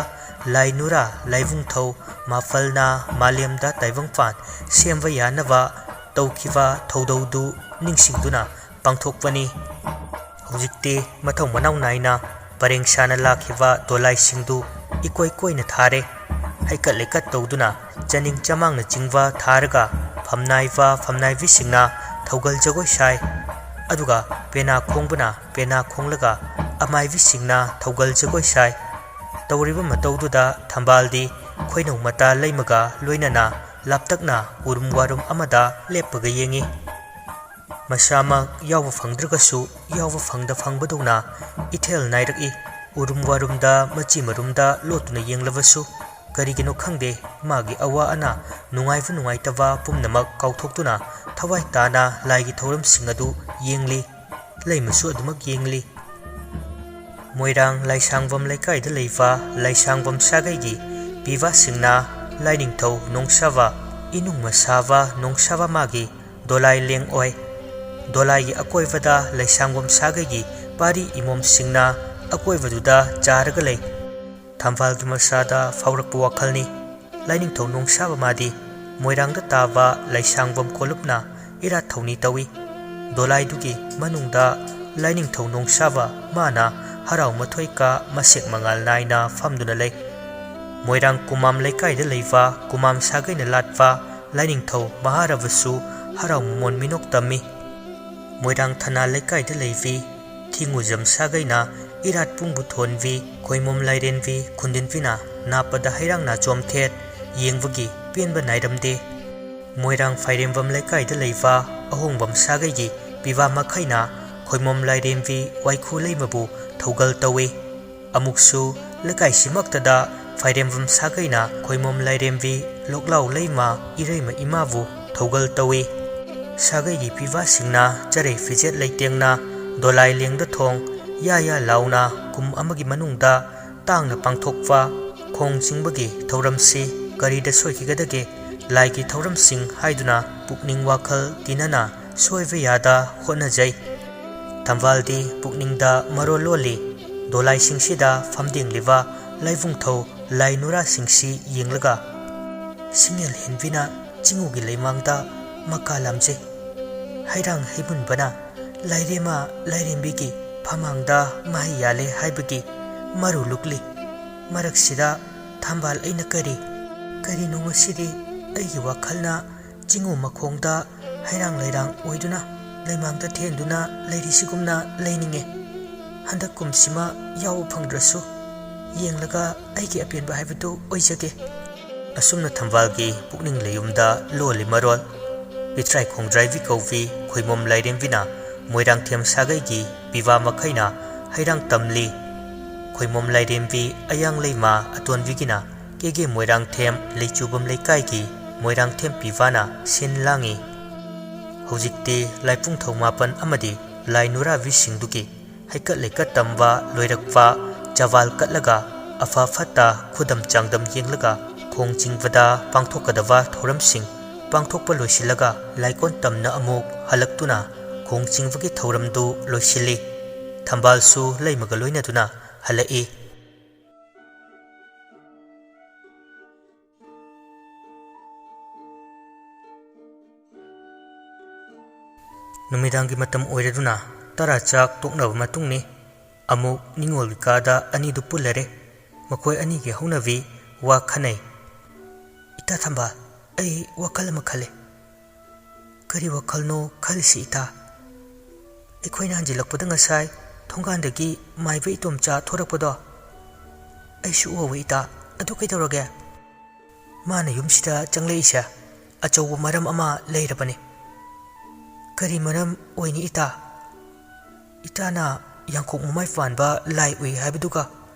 ꯂꯥꯏ ꯅꯨꯔꯥ ꯂꯥꯏꯕꯨꯡꯊꯧ ꯃꯥꯄꯜꯅ ꯃꯥꯂꯦꯝꯗ ꯇꯥꯏꯕꯪꯄꯥꯟ ꯁꯦꯝꯕ ꯌꯥꯅꯕ ꯇꯧꯈꯤꯕ ꯊꯧꯗꯧꯗꯨ ꯅꯤꯡꯁꯤꯡꯗꯨꯅ ꯄꯥꯡꯊꯣꯛꯄꯅꯤ꯫ ꯍꯧꯖꯤꯛꯇꯤ ꯃꯊꯧ ꯃꯅꯥꯎ ꯅꯥꯏꯅ ꯄꯔꯦꯡ ꯁꯥꯅ ꯂꯥꯛꯈꯤꯕ ꯗꯣꯂꯥꯏꯁꯤꯡꯗꯨ ꯏꯀꯣꯏ ꯀꯣꯏꯅ ꯊꯥꯔꯦ꯫ ꯍꯩꯀꯠ ꯂꯩꯀꯠ ꯇꯧꯗꯨꯅ ꯆꯅꯤꯡ ꯆꯃꯥꯡꯅꯆꯤꯡꯕ ꯊꯥꯔꯒ ꯐꯝꯅꯥꯏꯕ ꯐꯝꯅꯥꯏꯕꯤꯁꯤꯡꯅ ꯊꯧꯒꯜ ꯖꯒꯣꯏ ꯁꯥꯏ꯫ ꯑꯗꯨꯒ ꯄꯦꯅꯥ ꯈꯣꯡꯕꯅ ꯄꯦꯅꯥ ꯈꯣꯡꯂꯒ ꯑꯃꯥꯏꯕꯤꯁꯤꯡꯅ ꯊꯧꯒꯜ ꯖꯒꯣꯏ ꯁꯥꯏ꯫ ꯇꯧꯔꯤꯕ ꯃꯇꯧꯗꯨꯗ ꯊꯝꯕꯥꯜꯗꯤ ꯈꯣꯏꯅꯧ ꯃꯇꯥ ꯂꯩꯃꯒ ꯂꯣꯏꯅꯅ ꯂꯥꯞꯇꯛꯅ ꯎꯔꯨꯝ ꯋꯥꯔꯨꯝ ꯑꯃꯗ ꯂꯦꯞꯄꯒ ꯌꯦꯡꯏ꯫ ꯃꯁꯥꯃꯛ ꯌꯥꯎꯕ ꯐꯪꯗ꯭ꯔꯒꯁꯨ ꯌꯥꯎꯕ ꯐꯪꯗ ꯐꯪꯕꯗꯧꯅ ꯏꯊꯦꯜ ꯅꯥꯏꯔꯛꯏ꯫ ꯎꯔꯨꯝ ꯋꯥꯔꯨꯝꯗ ꯃꯆꯤ ꯃꯔꯨꯝꯗ ꯂꯣꯠꯇꯨꯅ ꯌꯦꯡꯂꯕꯁꯨ ꯀꯔꯤꯒꯤꯅꯣ ꯈꯪꯗꯦ, ꯃꯥꯒꯤ ꯑꯋꯥ ꯑꯅꯥ, ꯅꯨꯡꯉꯥꯏꯕ ꯅꯨꯡꯉꯥꯏꯇꯕ ꯄꯨꯝꯅꯃꯛ ꯀꯥꯎꯊꯣꯛꯇꯨꯅ ꯊꯋꯥꯏ ꯇꯥꯅ ꯂꯥꯏꯒꯤ ꯊꯧꯔꯝꯁꯤꯡ ꯑꯗꯨ ꯌꯦꯡꯂꯤ꯫ ꯂꯩꯃꯁꯨ ꯑꯗꯨꯃꯛ ꯌꯦꯡꯂꯤ꯫ ꯃꯣꯏꯔꯥꯡ ꯂꯥꯏꯁꯥꯡꯕꯝ ꯂꯩꯀꯥꯏꯗ ꯂꯩꯕ ꯂꯥꯏꯁꯥꯡꯕꯝ ꯁꯥꯒꯩꯒꯤ ꯄꯤꯕꯥꯁꯤꯡꯅ ꯂꯥꯏꯅꯤꯡꯊꯧ ꯅꯣꯡꯁꯥꯕ ꯏꯅꯨꯡ ꯃꯁꯥꯕ ꯅꯣꯡꯁꯥꯕ ꯃꯥꯒꯤ ꯗꯣꯂꯥꯏ ꯂꯦꯡ ꯑꯣꯏ꯫ ꯗꯣꯂꯥꯏꯒꯤ ꯑꯀꯣꯏꯕꯗ ꯂꯩꯁꯥꯡꯕꯝ ꯁꯥꯒꯩꯒꯤ ꯄꯥꯔꯤ ꯏꯃꯣꯝꯁꯤꯡꯅ ꯑꯀꯣꯏꯕꯗꯨꯗ ꯆꯥꯔꯒ ꯂꯩ꯫ ꯊꯝꯕꯥꯜꯒꯤ ꯃꯁꯥꯗ ꯐꯥꯎꯔꯛꯄ ꯋꯥꯈꯜꯅꯤ꯫ ꯂꯥꯏꯅꯤꯡꯊꯧ ꯅꯣꯡꯁꯥꯕ ꯃꯥꯗꯤ ꯃꯣꯏꯔꯥꯡꯗ ꯇꯥꯕ ꯂꯩꯁꯥꯡꯕꯝ ꯀꯣꯂꯨꯞꯅ ꯏꯔꯥꯠ ꯊꯧꯅꯤ ꯇꯧꯏ꯫ ꯗꯣꯂꯥꯏꯗꯨꯒꯤ ꯃꯅꯨꯡꯗ ꯂꯥꯏꯅꯤꯡꯊꯧ ꯅꯣꯡꯁꯥꯕ ꯃꯥꯅ ꯍꯔꯥꯎ ꯃꯊꯣꯏ ꯀꯥ ꯃꯁꯦꯛ ꯃꯉꯥꯜ ꯅꯥꯏꯅ ꯐꯝꯗꯨꯅ ꯂꯩ꯫ ꯃꯣꯏꯔꯥꯡ ꯀꯨꯃꯥꯝ ꯂꯩꯀꯥꯏꯗ ꯂꯩꯕ ꯀꯨꯃꯥꯝ ꯁꯥꯒꯩꯅ ꯂꯥꯠꯄ ꯂꯥꯏꯅꯤꯡꯊꯧ ꯃꯍꯥꯔꯕꯁꯨ ꯍꯔꯥꯎ ꯃꯃꯣꯟ ꯃꯤꯅꯣꯛ ꯇꯝꯃꯤ꯫ ꯃꯣꯏꯔꯥꯡ ꯊꯅꯥ ꯂꯩꯀꯥꯏꯗ ꯂꯩꯕꯤ ꯊꯤꯡꯉꯨꯖꯝ ꯁꯥꯒꯩꯅ ꯏꯔꯥꯠ ꯄꯨꯡꯕꯨ ꯊꯣꯟꯕꯤ ꯈꯣꯏꯃꯣꯝ ꯂꯥꯏꯔꯦꯟꯕꯤ ꯈꯨꯟꯗꯤꯟꯕꯤꯅ ꯅꯥꯞꯄꯗ ꯍꯩꯔꯥꯡ ꯅꯥꯆꯣꯝ ꯊꯦꯠ ꯌꯦꯡꯕꯒꯤ ꯄꯦꯟꯕ ꯅꯥꯏꯔꯝꯗꯦ꯫ ꯃꯣꯏꯔꯥꯡ ꯐꯥꯏꯔꯦꯝꯕꯝ ꯂꯩꯀꯥꯏꯗ ꯂꯩꯕ ꯑꯍꯣꯡꯕꯝ ꯁꯥꯒꯩꯒꯤ ꯄꯤꯕꯥ ꯃꯈꯩꯅ ꯈꯣꯏꯃꯣꯝ ꯂꯥꯏꯔꯦꯝꯕꯤ ꯋꯥꯏꯈꯨ ꯂꯩꯃꯕꯨ ꯊꯧꯒꯜ ꯇꯧꯏ꯫ ꯑꯃꯨꯛꯁꯨ ꯂꯩꯀꯥꯏꯁꯤꯃꯛꯇꯗ ꯐꯥꯏꯔꯦꯝꯕꯝ ꯁꯥꯒꯩꯅ ꯈꯣꯏꯃꯣꯝ ꯂꯥꯏꯔꯦꯝꯕꯤ ꯂꯣꯛꯂꯥꯎ ꯂꯩꯃ ꯏꯔꯩꯃ ꯏꯃꯥꯕꯨ ꯊꯧꯒꯜ ꯇꯧꯏ꯫ ꯁꯥꯒꯩꯒꯤ ꯄꯤꯕꯥꯁꯤꯡꯅ ꯆꯔꯩ ꯐꯤꯖꯦꯠ ꯂꯩꯇꯦꯡꯅ ꯗꯣꯂꯥꯏ ꯂꯦꯡꯗ ꯊꯣꯡ ꯌꯥ ꯌꯥ ꯂꯥꯎꯅ ꯀꯨꯝ ꯑꯃꯒꯤ ꯃꯅꯨꯡꯗ ꯇꯥꯡꯅ ꯄꯥꯡꯊꯣꯛꯄ ꯈꯣꯡ ꯆꯤꯡꯕꯒꯤ ꯊꯧꯔꯝꯁꯤ ꯀꯔꯤꯗ ꯁꯣꯏꯈꯤꯒꯗꯒꯦ? ꯂꯥꯏꯒꯤ ꯊꯧꯔꯝꯁꯤꯡ ꯍꯥꯏꯗꯨꯅ ꯄꯨꯛꯅꯤꯡ ꯋꯥꯈꯜ ꯇꯤꯟꯅꯅ ꯁꯣꯏꯕ ꯌꯥꯗ ꯍꯣꯠꯅꯖꯩ꯫ ꯊꯝꯕꯥꯜꯗꯤ ꯄꯨꯛꯅꯤꯡꯗ ꯃꯔꯣꯜ ꯂꯣꯜꯂꯤ꯫ ꯗꯣꯂꯥꯏꯁꯤꯡꯁꯤꯗ ꯐꯝꯗꯦꯡꯂꯤꯕ ꯂꯥꯏꯕꯨꯡꯊꯧ ꯂꯥꯏ ꯅꯨꯔꯥꯁꯤꯡꯁꯤ ꯌꯦꯡꯂꯒ, "ꯁꯤꯡꯉꯦꯜ ꯍꯦꯟꯕꯤꯅ ꯆꯤꯡꯉꯨꯒꯤ ꯂꯩꯃꯥꯡꯗ ꯃꯀꯥ ꯂꯥꯝꯖꯩ꯫ ꯍꯩꯔꯥꯡ ꯍꯩꯃꯨꯟꯕꯅ ꯂꯥꯏꯔꯦꯝꯃ ꯂꯥꯏꯔꯦꯝꯕꯤꯒꯤ ꯐꯃꯥꯡꯗ ꯃꯍꯩ ꯌꯥꯜꯂꯦ ꯍꯥꯏꯕꯒꯤ ꯃꯔꯨ ꯂꯨꯛꯂꯤ꯫ ꯃꯔꯛꯁꯤꯗ ꯊꯝꯕꯥꯜ ꯑꯩꯅ ꯀꯔꯤ, ꯀꯔꯤꯅꯣ ꯉꯁꯤꯗꯤ ꯑꯩꯒꯤ ꯋꯥꯈꯜꯅ ꯆꯤꯡꯉꯨ ꯃꯈꯣꯡꯗ ꯍꯩꯔꯥꯡ ꯂꯩꯔꯥꯡ ꯑꯣꯏꯗꯨꯅ ꯂꯩꯃꯥꯡꯗ ꯊꯦꯟꯗꯨꯅ ꯂꯩꯔꯤꯁꯤꯒꯨꯝꯅ ꯂꯩꯅꯤꯡꯉꯦ꯫ ꯍꯟꯗꯛ ꯀꯨꯝꯁꯤꯃ ꯌꯥꯎꯕ ꯐꯪꯗ꯭ꯔꯁꯨ ꯌꯦꯡꯂꯒ ꯑꯩꯒꯤ ꯑꯄꯦꯟꯕ ꯍꯥꯏꯕꯗꯨ ꯑꯣꯏꯖꯒꯦ꯫" ꯑꯁꯨꯝꯅ ꯊꯝꯕꯥꯜꯒꯤ ꯄꯨꯛꯅꯤꯡ ꯂꯩꯌꯨꯝꯗ ꯂꯣꯜꯂꯤ ꯃꯔꯣꯜ꯫ ꯄꯤꯊ꯭ꯔꯥꯏ ꯈꯣꯡꯗ꯭ꯔꯥꯏꯕꯤ ꯀꯧꯕꯤ ꯈꯣꯏꯃꯣꯝ ꯂꯥꯏꯔꯦꯝꯕꯤꯅ ꯃꯣꯏꯔꯥꯡꯊꯦꯝ ꯁꯥꯒꯩꯒꯤ ꯄꯤꯕꯥ ꯃꯈꯩꯅ ꯍꯩꯔꯥꯡ ꯇꯝꯂꯤ꯫ ꯈꯣꯏꯃꯣꯝ ꯂꯥꯏꯔꯦꯝꯕꯤ ꯑꯌꯥꯡ ꯂꯩꯃ ꯑꯇꯣꯟꯕꯤꯒꯤꯅ ꯀꯦꯒꯦ ꯃꯣꯏꯔꯥꯡꯊꯦꯝ ꯂꯩꯆꯨꯕꯝ ꯂꯩꯀꯥꯏꯒꯤ ꯃꯣꯏꯔꯥꯡꯊꯦꯝ ꯄꯤꯕꯥꯅ ꯁꯤꯟ ꯂꯥꯡꯉꯤ꯫ ꯍꯧꯖꯤꯛꯇꯤ ꯂꯥꯏꯄꯨꯡꯊꯧ ꯃꯥꯄꯟ ꯑꯃꯗꯤ ꯂꯥꯏ ꯅꯨꯔꯥꯕꯤꯁꯤꯡꯗꯨꯒꯤ ꯍꯩꯀꯠ ꯂꯩꯀꯠ ꯇꯝꯕ ꯂꯣꯏꯔꯛꯄ, ꯆꯕꯥꯜ ꯀꯠꯂꯒ ꯑꯐ ꯐꯠꯇ ꯈꯨꯗꯝ ꯆꯥꯡꯗꯝ ꯌꯦꯡꯂꯒ ꯈꯣꯡ ꯆꯤꯡꯕꯗ ꯄꯥꯡꯊꯣꯛꯀꯗꯕ ꯊꯧꯔꯝꯁꯤꯡ ꯄꯥꯡꯊꯣꯛꯄ ꯂꯣꯏꯁꯤꯜꯂꯒ ꯂꯥꯏꯀꯣꯟ ꯇꯝꯅ ꯑꯃꯨꯛ ꯍꯜꯂꯛꯇꯨꯅ ꯈꯣꯡ ꯆꯤꯡꯕꯒꯤ ꯊꯧꯔꯝꯗꯨ ꯂꯣꯏꯁꯤꯜꯂꯤ꯫ ꯊꯝꯕꯥꯜꯁꯨ ꯂꯩꯃꯒ ꯂꯣꯏꯅꯗꯨꯅ ꯍꯜꯂꯛꯏ꯫ ꯅꯨꯃꯤꯗꯥꯡꯒꯤ ꯃꯇꯝ ꯑꯣꯏꯔꯗꯨꯅ ꯇꯔꯥ ꯆꯥꯛ ꯇꯣꯛꯅꯕ ꯃꯇꯨꯡꯅꯤ꯫ ꯑꯃꯨꯛ ꯅꯤꯉꯣꯜꯒꯤ ꯀꯥꯗ ꯑꯅꯤꯗꯨ ꯄꯨꯜꯂꯔꯦ꯫ ꯃꯈꯣꯏ ꯑꯅꯤꯒꯤ ꯍꯧꯅꯕꯤ ꯋꯥ ꯈꯟꯅꯩ꯫ "ꯏꯇꯥ ꯊꯝꯕꯥꯜ, ꯑꯩ ꯋꯥꯈꯜ ꯑꯃ ꯈꯜꯂꯦ꯫" "ꯀꯔꯤ ꯋꯥꯈꯜꯅꯣ ꯈꯜꯂꯤꯁꯤ ꯏꯇꯥ?" "ꯑꯩꯈꯣꯏꯅ ꯍꯟꯖꯤꯜꯂꯛꯄꯗ ꯉꯁꯥꯏ ꯊꯣꯡꯒꯥꯟꯗꯒꯤ ꯃꯥꯏꯕ ꯏꯇꯣꯝꯆꯥ ꯊꯣꯔꯛꯄꯗꯣ, ꯑꯩꯁꯨ ꯎꯍꯧꯋꯤ ꯏꯇꯥ꯫ ꯑꯗꯨ ꯀꯩꯗꯧꯔꯒꯦ?" "ꯃꯥꯅ ꯌꯨꯝꯁꯤꯗ ꯆꯪꯂꯛꯏꯁꯦ ꯑꯆꯧꯕ ꯃꯔꯝ ꯑꯃ ꯂꯩꯔꯕꯅꯤ꯫" "ꯀꯔꯤ ꯃꯔꯝ ꯑꯣꯏꯅꯤ ꯏꯇꯥ?" "ꯏꯇꯥꯅ ꯌꯥꯡꯀꯣꯛ ꯃꯃꯥꯏ ꯄꯥꯟꯕ ꯂꯥꯏ ꯎꯏ ꯍꯥꯏꯕꯗꯨꯒ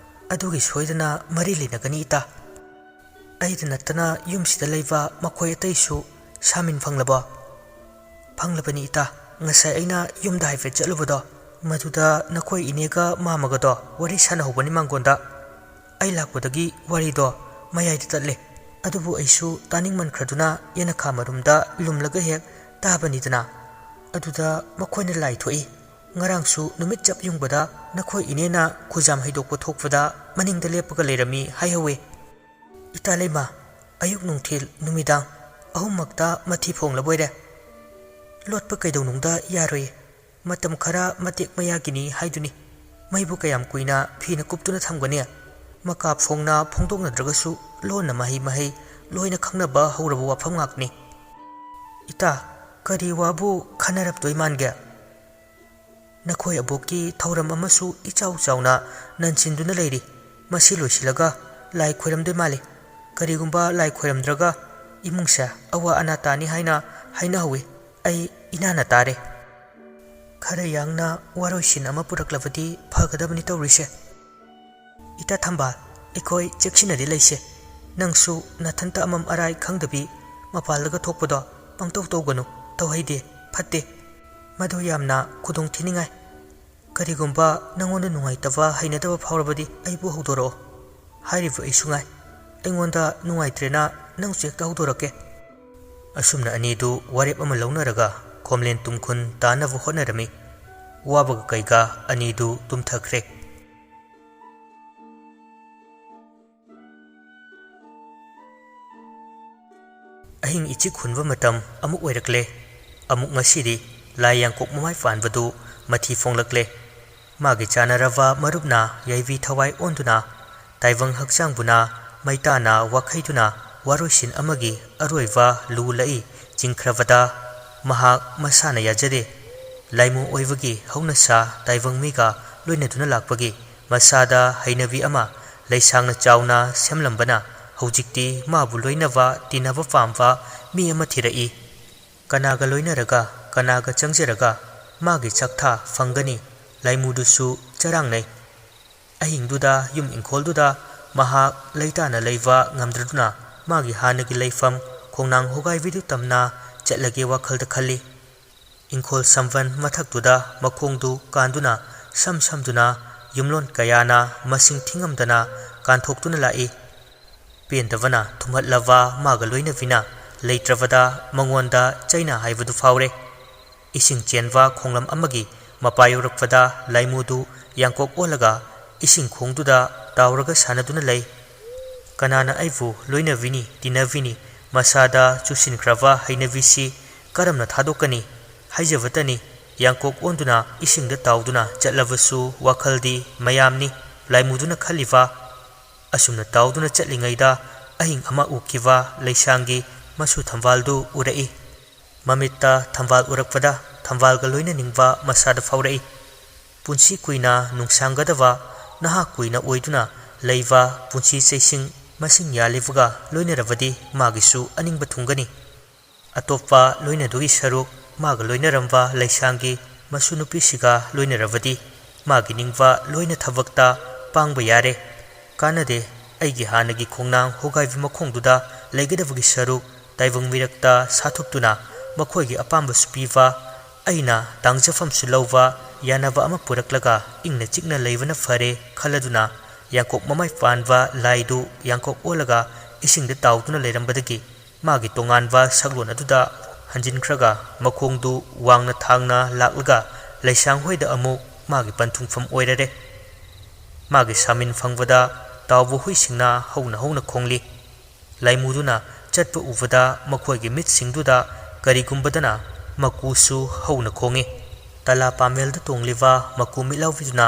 ꯑꯗꯨꯒꯤ ꯁꯣꯏꯗꯅ ꯃꯔꯤ ꯂꯩꯅꯒꯅꯤ ꯏꯇꯥ꯫ ꯑꯩꯗ ꯅꯠꯇꯅ ꯌꯨꯝꯁꯤꯗ ꯂꯩꯕ ꯃꯈꯣꯏ ꯑꯇꯩꯁꯨ ꯁꯥꯃꯤꯟ ꯐꯪꯂꯕꯣ?" "ꯐꯪꯂꯕꯅꯤ ꯏꯇꯥ꯫ ꯉꯁꯥꯏ ꯑꯩꯅ ꯌꯨꯝꯗ ꯍꯥꯏꯐꯦꯠ ꯆꯠꯂꯨꯕꯗꯣ, ꯃꯗꯨꯗ ꯅꯈꯣꯏ ꯏꯅꯦꯒ ꯃꯥꯃꯒꯗꯣ ꯋꯥꯔꯤ ꯁꯥꯟꯅꯍꯧꯕꯅꯤ ꯃꯥꯡꯒꯣꯟꯗ꯫ ꯑꯩ ꯂꯥꯛꯄꯗꯒꯤ ꯋꯥꯔꯤꯗꯣ ꯃꯌꯥꯏꯗ ꯇꯠꯂꯦ꯫ ꯑꯗꯨꯕꯨ ꯑꯩꯁꯨ ꯇꯥꯅꯤꯡꯃꯟꯈ꯭ꯔꯗꯨꯅ ꯌꯦꯅꯈꯥ ꯃꯔꯨꯝꯗ ꯂꯨꯝꯂꯒ ꯍꯦꯛ ꯇꯥꯕꯅꯤꯗꯅ꯫ ꯑꯗꯨꯗ ꯃꯈꯣꯏꯅ ꯂꯥꯏ ꯊꯣꯛꯏ꯫ ꯉꯔꯥꯡꯁꯨ ꯅꯨꯃꯤꯠ ꯆꯞ ꯌꯨꯡꯕꯗ ꯅꯈꯣꯏ ꯏꯅꯦꯅ ꯈꯨꯖꯥꯝ ꯍꯩꯗꯣꯛꯄ ꯊꯣꯛꯄꯗ ꯃꯅꯤꯡꯗ ꯂꯦꯞꯄꯒ ꯂꯩꯔꯝꯃꯤ ꯍꯥꯏꯍꯧꯋꯦ꯫" "ꯏꯇꯥ ꯂꯩꯃ, ꯑꯌꯨꯛ ꯅꯨꯡꯊꯤꯜ ꯅꯨꯃꯤꯗꯥꯡ ꯑꯍꯨꯝꯃꯛꯇ ꯃꯊꯤ ꯐꯣꯡꯂꯕꯣꯏꯔꯦ?" "ꯂꯣꯠꯄ ꯀꯩꯗꯧꯅꯨꯡꯗ ꯌꯥꯔꯣꯏ꯫ ꯃꯇꯝ ꯈꯔ ꯃꯇꯦꯛ ꯃꯌꯥꯒꯤꯅꯤ ꯍꯥꯏꯗꯨꯅꯤ꯫ ꯃꯩꯕꯨ ꯀꯌꯥꯝ ꯀꯨꯏꯅ ꯐꯤꯅ ꯀꯨꯞꯇꯨꯅ ꯊꯝꯒꯅꯤ? ꯃꯀꯥ ꯐꯣꯡꯅ ꯐꯣꯡꯗꯣꯛꯅꯗ꯭ꯔꯒꯁꯨ ꯂꯣꯟꯅ ꯃꯍꯩ ꯃꯍꯩ ꯂꯣꯏꯅ ꯈꯪꯅꯕ ꯍꯧꯔꯕ ꯋꯥꯐꯝ ꯉꯥꯛꯅꯤ꯫" "ꯏꯇꯥ, ꯀꯔꯤ ꯋꯥꯕꯨ ꯈꯟꯅꯔꯞꯇꯣꯏ ꯃꯥꯟꯒꯦ? ꯅꯈꯣꯏ ꯑꯕꯣꯛꯀꯤ ꯊꯧꯔꯝ ꯑꯃꯁꯨ ꯏꯆꯥꯎ ꯆꯥꯎꯅ ꯅꯟꯁꯤꯟꯗꯨꯅ ꯂꯩꯔꯤ꯫ ꯃꯁꯤ ꯂꯣꯏꯁꯤꯜꯂꯒ ꯂꯥꯏ ꯈꯣꯏꯔꯝꯗꯣꯏ ꯃꯥꯜꯂꯤ꯫ ꯀꯔꯤꯒꯨꯝꯕ ꯂꯥꯏ ꯈꯣꯏꯔꯝꯗ꯭ꯔꯒ ꯏꯃꯨꯡꯁꯦ ꯑꯋꯥ ꯑꯅꯥ ꯇꯥꯅꯤ ꯍꯥꯏꯅ ꯍꯥꯏꯅꯍꯧꯋꯤ꯫ ꯑꯩ ꯏꯅꯥꯅ ꯇꯥꯔꯦ꯫ ꯈꯔ ꯌꯥꯡꯅ ꯋꯥꯔꯣꯏꯁꯤꯟ ꯑꯃ ꯄꯨꯔꯛꯂꯕꯗꯤ ꯐꯒꯗꯕꯅꯤ ꯇꯧꯔꯤꯁꯦ꯫" "ꯏꯇꯥ ꯊꯝꯕꯥꯜ, ꯑꯩꯈꯣꯏ ꯆꯦꯛꯁꯤꯟꯅꯗꯤ ꯂꯩꯁꯦ꯫ ꯅꯪꯁꯨ ꯅꯊꯟꯇ ꯑꯃꯝ ꯑꯔꯥꯏ ꯈꯪꯗꯕꯤ ꯃꯄꯥꯜꯗꯒ ꯊꯣꯛꯄꯗꯣ ꯄꯪꯇꯧ ꯇꯧꯒꯅꯨ, ꯇꯧꯍꯩꯗꯦ, ꯐꯠꯇꯦ꯫ ꯃꯗꯨ ꯌꯥꯝꯅ ꯈꯨꯗꯣꯡ ꯊꯤꯅꯤꯡꯉꯥꯏ꯫ ꯀꯔꯤꯒꯨꯝꯕ ꯅꯪꯉꯣꯟꯗ ꯅꯨꯡꯉꯥꯏꯇꯕ, ꯍꯩꯅꯗꯕ ꯐꯥꯎꯔꯕꯗꯤ ꯑꯩꯕꯨ ꯍꯧꯗꯣꯔꯛꯑꯣ꯫" ꯍꯥꯏꯔꯤꯕ ꯑꯩꯁꯨ ꯉꯥꯏ꯫ ꯑꯩꯉꯣꯟꯗ ꯅꯨꯡꯉꯥꯏꯇ꯭ꯔꯦꯅ ꯅꯪꯁꯨ ꯍꯦꯛꯇ ꯍꯧꯗꯣꯔꯛꯀꯦ꯫ ꯑꯁꯨꯝꯅ ꯑꯅꯤꯗꯨ ꯋꯥꯔꯦꯞ ꯑꯃ ꯂꯧꯅꯔꯒ ꯈꯣꯝꯂꯦꯟ ꯇꯨꯝꯈꯨꯟ ꯇꯥꯅꯕ ꯍꯣꯠꯅꯔꯝꯃꯤ꯫ ꯋꯥꯕꯒ ꯀꯩꯒ ꯑꯅꯤꯗꯨ ꯇꯨꯝꯊꯈ꯭ꯔꯦ꯫ ꯑꯍꯤꯡ ꯏꯆꯤꯛ ꯍꯨꯟꯕ ꯃꯇꯝ ꯑꯃꯨꯛ ꯑꯣꯏꯔꯛꯂꯦ꯫ ꯑꯃꯨꯛ ꯉꯁꯤꯗꯤ ꯂꯥꯏ ꯌꯥꯡꯀꯣꯛ ꯃꯃꯥꯏ ꯄꯥꯟꯕꯗꯨ ꯃꯊꯤ ꯐꯣꯡꯂꯛꯂꯦ꯫ ꯃꯥꯒꯤ ꯆꯥꯟꯅꯔꯕ ꯃꯔꯨꯞꯅ ꯌꯥꯏꯕꯤ ꯊꯋꯥꯏ ꯑꯣꯟꯗꯨꯅ ꯇꯥꯏꯕꯪ ꯍꯛꯆꯥꯡꯕꯨꯅ ꯃꯩꯇꯥꯅ ꯋꯥꯈꯩꯗꯨꯅ ꯋꯥꯔꯣꯏꯁꯤꯟ ꯑꯃꯒꯤ ꯑꯔꯣꯏꯕ ꯂꯨ ꯂꯛꯏ ꯆꯤꯡꯈ꯭ꯔꯕꯗ ꯃꯍꯥꯛ ꯃꯁꯥꯅ ꯌꯥꯖꯗꯦ꯫ ꯂꯥꯏꯃꯨ ꯑꯣꯏꯕꯒꯤ ꯍꯧꯅꯁꯥ ꯇꯥꯏꯕꯪ ꯃꯤꯒ ꯂꯣꯏꯅꯗꯨꯅ ꯂꯥꯛꯄꯒꯤ ꯃꯁꯥꯗ ꯍꯩꯅꯕꯤ ꯑꯃ ꯂꯩꯁꯥꯡꯅ ꯆꯥꯎꯅ ꯁꯦꯝꯂꯝꯕꯅ ꯍꯧꯖꯤꯛꯇꯤ ꯃꯥꯕꯨ ꯂꯣꯏꯅꯕ ꯇꯤꯟꯅꯕ ꯄꯥꯝꯕ ꯃꯤ ꯑꯃ ꯊꯤꯔꯛꯏ꯫ ꯀꯅꯥꯒ ꯂꯣꯏꯅꯔꯒ ꯀꯅꯥꯒ ꯆꯪꯖꯔꯒ ꯃꯥꯒꯤ ꯆꯥꯛꯊꯥ ꯐꯪꯒꯅꯤ? ꯂꯥꯏꯃꯨꯗꯨꯁꯨ ꯆꯔꯥꯡꯅꯩ꯫ ꯑꯍꯤꯡꯗꯨꯗ ꯌꯨꯝ ꯏꯪꯈꯣꯜꯗꯨꯗ ꯃꯍꯥꯛ ꯂꯩꯇꯥꯅ ꯂꯩꯕ ꯉꯝꯗ꯭ꯔꯗꯨꯅ ꯃꯥꯒꯤ ꯍꯥꯟꯅꯒꯤ ꯂꯩꯐꯝ ꯈꯣꯡꯅꯥꯡ ꯍꯣꯒꯥꯏꯕꯤꯗꯨ ꯇꯝꯅ ꯆꯠꯂꯒꯦ ꯋꯥꯈꯜꯗ ꯈꯜꯂꯤ꯫ ꯏꯪꯈꯣꯜ ꯁꯝꯕꯟ ꯃꯊꯛꯇꯨꯗ ꯃꯈꯣꯡꯗꯨ ꯀꯥꯟꯗꯨꯅ ꯁꯝ ꯁꯝꯗꯨꯅ ꯌꯨꯝꯂꯣꯟ ꯀꯌꯥꯅ ꯃꯁꯤꯡ ꯊꯤꯉꯝꯗꯅ ꯀꯥꯟꯊꯣꯛꯇꯨꯅ ꯂꯥꯛꯏ꯫ ꯄꯦꯟꯗꯕꯅ ꯊꯨꯝꯍꯠꯂꯕ ꯃꯥꯒ ꯂꯣꯏꯅꯕꯤꯅ ꯂꯩꯇ꯭ꯔꯕꯗ ꯃꯉꯣꯟꯗ ꯆꯩꯅ ꯍꯥꯏꯕꯗꯨ ꯐꯥꯎꯔꯦ꯫ ꯏꯁꯤꯡ ꯆꯦꯟꯕ ꯈꯣꯡꯂꯝ ꯑꯃꯒꯤ ꯃꯄꯥ ꯌꯧꯔꯛꯄꯗ ꯂꯥꯏꯃꯨꯗꯨ ꯌꯥꯡꯀꯣꯛ ꯑꯣꯜꯂꯒ ꯏꯁꯤꯡ ꯈꯣꯡꯗꯨꯗ ꯇꯥꯎꯔꯒ ꯁꯥꯟꯅꯗꯨꯅ ꯂꯩ꯫ ꯀꯅꯥꯅ ꯑꯩꯕꯨ ꯂꯣꯏꯅꯕꯤꯅꯤ, ꯇꯤꯟꯅꯕꯤꯅꯤ? ꯃꯁꯥꯗ ꯆꯨꯁꯤꯟꯈ꯭ꯔꯕ ꯍꯩꯅꯕꯤꯁꯤ ꯀꯔꯝꯅ ꯊꯥꯗꯣꯛꯀꯅꯤ? ꯍꯥꯏꯖꯕꯇꯅꯤ, ꯌꯥꯡꯀꯣꯛ ꯑꯣꯟꯗꯨꯅ ꯏꯁꯤꯡꯗ ꯇꯥꯎꯗꯨꯅ ꯆꯠꯂꯕꯁꯨ ꯋꯥꯈꯜꯗꯤ ꯃꯌꯥꯝꯅꯤ ꯂꯥꯏꯃꯨꯗꯨꯅ ꯈꯜꯂꯤꯕ꯫ ꯑꯁꯨꯝꯅ ꯇꯥꯎꯗꯨꯅ ꯆꯠꯂꯤꯉꯩꯗ ꯑꯍꯤꯡ ꯑꯃ ꯎꯈꯤꯕ ꯂꯩꯁꯥꯡꯒꯤ ꯃꯁꯨ ꯊꯝꯕꯥꯜꯗꯨ ꯎꯔꯛꯏ꯫ ꯃꯃꯤꯠꯇ ꯊꯝꯕꯥꯜ ꯎꯔꯛꯄꯗ ꯊꯝꯕꯥꯜꯒ ꯂꯣꯏꯅꯅꯤꯡꯕ ꯃꯁꯥꯗ ꯐꯥꯎꯔꯛꯏ꯫ ꯄꯨꯟꯁꯤ ꯀꯨꯏꯅ ꯅꯨꯡꯁꯥꯡꯒꯗꯕ, ꯅꯍꯥ ꯀꯨꯏꯅ ꯑꯣꯏꯗꯨꯅ ꯂꯩꯕ ꯄꯨꯟꯁꯤ ꯆꯩꯁꯤꯡ ꯃꯁꯤꯡ ꯌꯥꯜꯂꯤꯕꯒ ꯂꯣꯏꯅꯔꯕꯗꯤ ꯃꯥꯒꯤꯁꯨ ꯑꯅꯤꯡꯕ ꯊꯨꯡꯒꯅꯤ꯫ ꯑꯇꯣꯞꯄ ꯂꯣꯏꯅꯗꯨꯒꯤ ꯁꯔꯨꯛ ꯃꯥꯒ ꯂꯣꯏꯅꯔꯝꯕ ꯂꯩꯁꯥꯡꯒꯤ ꯃꯁꯨ ꯅꯨꯄꯤꯁꯤꯒ ꯂꯣꯏꯅꯔꯕꯗꯤ ꯃꯥꯒꯤ ꯅꯤꯡꯕ ꯂꯣꯏꯅ ꯊꯕꯛꯇ ꯄꯥꯡꯕ ꯌꯥꯔꯦ꯫ ꯀꯥꯟꯅꯗꯦ, ꯑꯩꯒꯤ ꯍꯥꯟꯅꯒꯤ ꯈꯣꯡꯅꯥꯡ ꯍꯣꯒꯥꯏꯕꯤ ꯃꯈꯣꯡꯗꯨꯗ ꯂꯩꯒꯗꯕꯒꯤ ꯁꯔꯨꯛ ꯇꯥꯏꯕꯪ ꯃꯤꯔꯛꯇ ꯁꯥꯊꯨꯞꯇꯨꯅ ꯃꯈꯣꯏꯒꯤ ꯑꯄꯥꯝꯕꯁꯨ ꯄꯤꯕ, ꯑꯩꯅ ꯇꯥꯡꯖꯐꯝꯁꯨ ꯂꯧꯕ ꯌꯥꯅꯕ ꯑꯃ ꯄꯨꯔꯛꯂꯒ ꯏꯪꯅ ꯆꯤꯛꯅ ꯂꯩꯕꯅ ꯐꯔꯦ ꯈꯜꯂꯗꯨꯅ ꯌꯥꯡꯀꯣꯛ ꯃꯃꯥꯏ ꯄꯥꯟꯕ ꯂꯥꯏꯗꯨ ꯌꯥꯡꯀꯣꯛ ꯑꯣꯜꯂꯒ ꯏꯁꯤꯡꯗ ꯇꯥꯎꯗꯨꯅ ꯂꯩꯔꯝꯕꯗꯒꯤ ꯃꯥꯒꯤ ꯇꯣꯉꯥꯟꯕ ꯁꯛꯂꯣꯟ ꯑꯗꯨꯗ ꯍꯟꯖꯤꯟꯈ꯭ꯔꯒ ꯃꯈꯣꯡꯗꯨ ꯋꯥꯡꯅ ꯊꯥꯡꯅ ꯂꯥꯛꯂꯒ ꯂꯩꯁꯥꯡ ꯍꯣꯏꯗ ꯑꯃꯨꯛ ꯃꯥꯒꯤ ꯄꯟꯊꯨꯡꯐꯝ ꯑꯣꯏꯔꯔꯦ꯫ ꯃꯥꯒꯤ ꯁꯥꯃꯤꯟ ꯐꯪꯕꯗ ꯇꯥꯎꯕ ꯍꯨꯏꯁꯤꯡꯅ ꯍꯧꯅ ꯍꯧꯅ ꯈꯣꯡꯂꯤ꯫ ꯂꯥꯏꯃꯨꯗꯨꯅ ꯆꯠꯄ ꯎꯕꯗ ꯃꯈꯣꯏꯒꯤ ꯃꯤꯠꯁꯤꯡꯗꯨꯗ ꯀꯔꯤꯒꯨꯝꯕꯗꯅ ꯃꯀꯨꯁꯨ ꯍꯧꯅ ꯈꯣꯡꯏ꯫ ꯇꯂꯥ ꯄꯥꯃꯦꯜꯗ ꯇꯣꯡꯂꯤꯕ ꯃꯀꯨ ꯃꯤꯠꯂꯥꯎꯕꯤꯗꯨꯅ